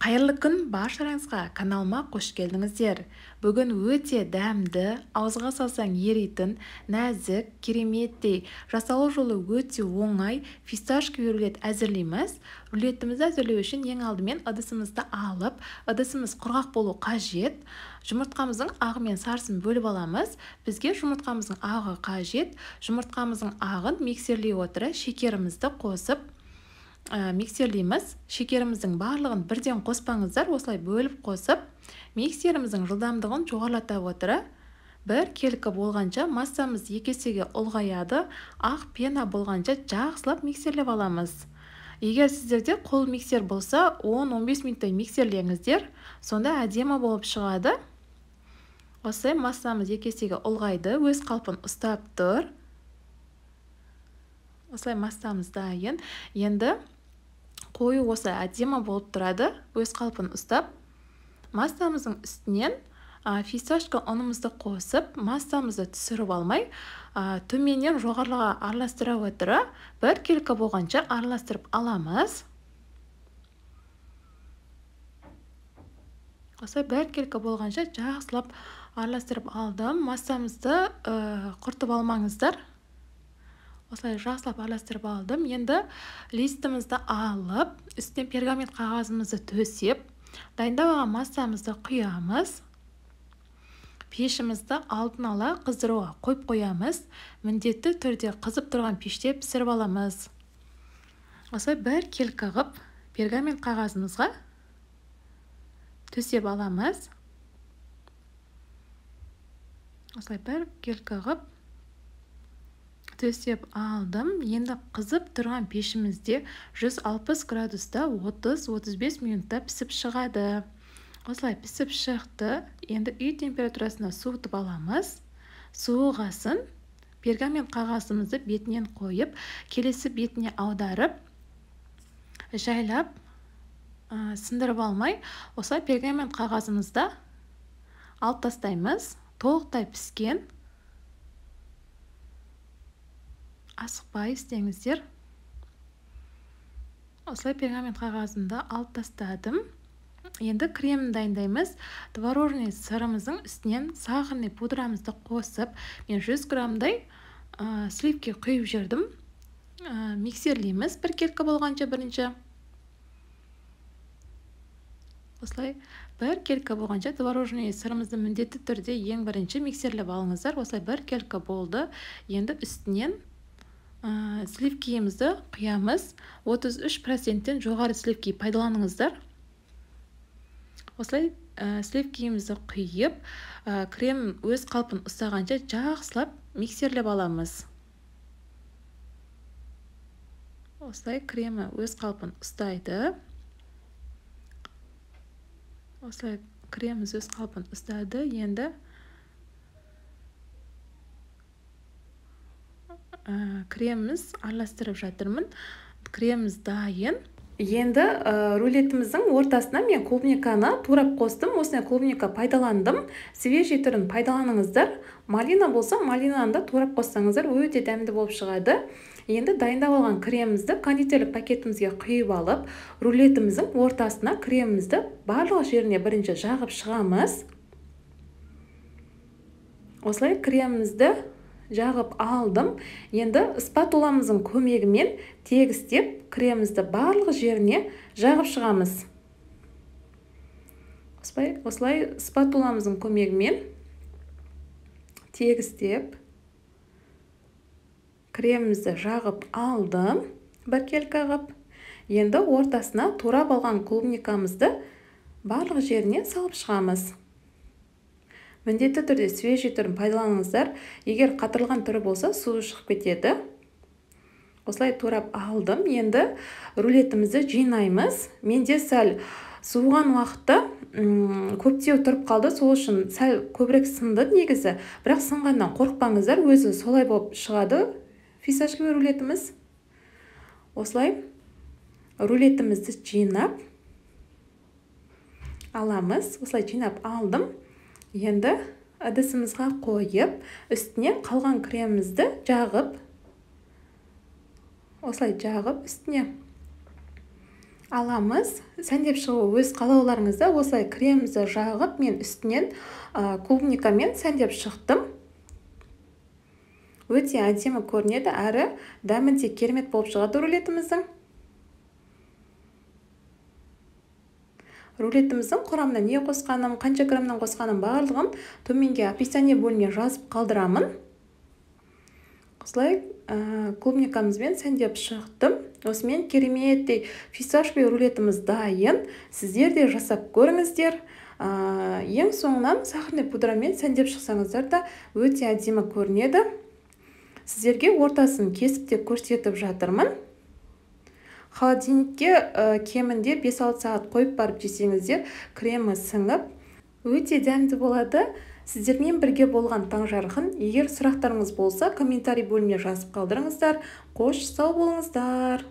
Қайырлы күн баршаңызға, каналыма қош келдіңіздер. Бүгін өте дәмді, ауызға салсаң еритін, нәзік, кереметтей, жасалу жолы өте оңай фисташковый рулет әзірлейміз. Рулетімізді әзірлеу үшін ең алдымен ыдысымызды алып, ыдысымыз құрғақ болу қажет. Жұмыртқамыздың ағы мен сарысын бөліп аламыз. Бізге жұмыртқамыздың ағы қажет. Жұмыртқамыздың ағын миксерлей отыра шекерімізді қосып миксерлейміз. Шекеріміздің барлығын бірден қоспаңыздар, осылай бөліп қосып, миксеріміздің жылдамдығын жоғарылата отыра, бір келкі болғанша массамыз екі есеге ұлғаяды, ақ пена болғанша жақсылап миксерлеп аламыз. Егер сіздерде қол миксер болса, 10-15 минуттай миксерлеңіздер, сонда әдемі болып шығады. Осылай массамыз екі есеге ұлғайды, өз қалпын ұстап тұр. Осылай массамыз дайын. Енді қою осылай әдемі болып тұрады, өз қалпын ұстап. Массамыздың үстінен фисташка ұнымызды қосып, массамызды түсіріп алмай, төменнен жоғарыға араластыра отыра, бір келкі болғанша араластырып аламыз. Осылай бір келкі болғанша жақсылап араластырып алдым. Массамызды құртып алмаңыздар. Осылай жақсылап араластырып алдым. Енді листімізді алып, үстіне пергамент қағазымызды төсеп, дайындап алған массамызды құямыз. Пешімізді алдын ала қыздыруға қойып қоямыз. Міндетті түрде қызып тұрған пеште пісіріп аламыз. Осылай бір келкі қып пергамент қағазымызға төсеп аламыз. Осылай бір келкі қып төсеп алдым. Енді қызып тұрған пешімізде 160 градуста 30-35 минутта пісіп шығады. Осылай пісіп шықты. Енді үй температурасына суытып аламыз. Суығасын пергамент қағазымызды бетінен қойып, келесі бетіне аударып, жайлап сындырып алмай, осылай пергамент қағазымызды алып тастаймыз. Толықтай піскен. Асықпай істеңіздер. Осылай пергамент қағазымды алып тастадым. Енді кремін дайындаймыз. Творожный сырымыздың үстінен сахарный пудрамызды қосып, мен 100 граммдай сливки құйып жібердім. Миксерлейміз бір келкі болғанша бірінші. Осылай бір келкі болғанша творожный сырымызды міндетті түрде ең бірінші миксерлеп алыңыздар. Осылай бір келкі болды. Енді үстінен сливкиімізді құямыз. 33%-тен жоғары сливки пайдаланыңыздар. Осылай сливкиімізді құйып, крем өз қалпын ұстағанша жақсылап миксерлеп аламыз. Осылай кремі өз қалпын ұстайды. Осылай креміміз өз қалпын ұстады. Енді креміміз араластырып жатырмын. Креміміз дайын. Енді рулетіміздің ортасына мен клубниканы турап қостым. Осындай клубника пайдаландым. Свежий түрін пайдаланыңыздар. Малина болса, малинаны да турап қоссаңыздар өте дәмді болып шығады. Енді дайындап алған кремімізді кондитерлік пакетімізге құйып алып, рулетіміздің ортасына кремімізді барлық жеріне бірінші жағып шығамыз. Осылай кремімізді жағып алдым. Енді спатуламыздың көмегімен тегістеп кремімізді барлық жеріне жағып шығамыз. Осылай спатуламыздың көмегімен тегістеп кремімізді жағып алдым бір келкі қып. Енді ортасына турап алған клубникамызды барлық жеріне салып шығамыз. Міндетті түрде свежий түрін пайдаланыңыздар. Егер қатырылған түрі болса, суы шығып кетеді. Осылай турап алдым. Енді рулетімізді жинаймыз. Менде сәл суыған уақытта көптеу тұрып қалды, сол үшін сәл көбірек сынды негізі. Бірақ сынғаннан қорықпаңыздар, өзі солай болып шығады фисташковый рулетіміз. Осылай рулетімізді жинап аламыз. Осылай жинап алдым. Енді ыдысымызға қойып, үстіне қалған кремімізді жағып, осылай жағып үстіне Аламыз. Сәндеп шығу өз қалауларыңызда. Осылай кремімізді жағып, мен үстінен клубникамен сәндеп шықтым. Өте әдемі көрінеді, әрі дәмі де керемет болып шығады рулетіміздің. Рулетіміздің құрамына не қосқаным, қанша граммнан қосқаным барлығын төменге описание бөліміне жазып қалдырамын. Осылай клубникамызбен сәндеп шықтым. Осымен кереметтей фисташковый рулетіміз дайын. Сіздер де жасап көріңіздер. Ең соңынан сахарный пудрамен сәндеп шықсаңыздар да өте әдемі көрінеді. Сіздерге ортасын кесіп те көрсетіп жатырмын. Холодильникке кемінде 5-6 сағат қойып барып жесеңіздер, кремі сіңіп, өте дәмді болады. Сіздермен бірге болған Таңжарқын. Егер сұрақтарыңыз болса, комментарий бөліміне жазып қалдырыңыздар. Қош, сау болыңыздар.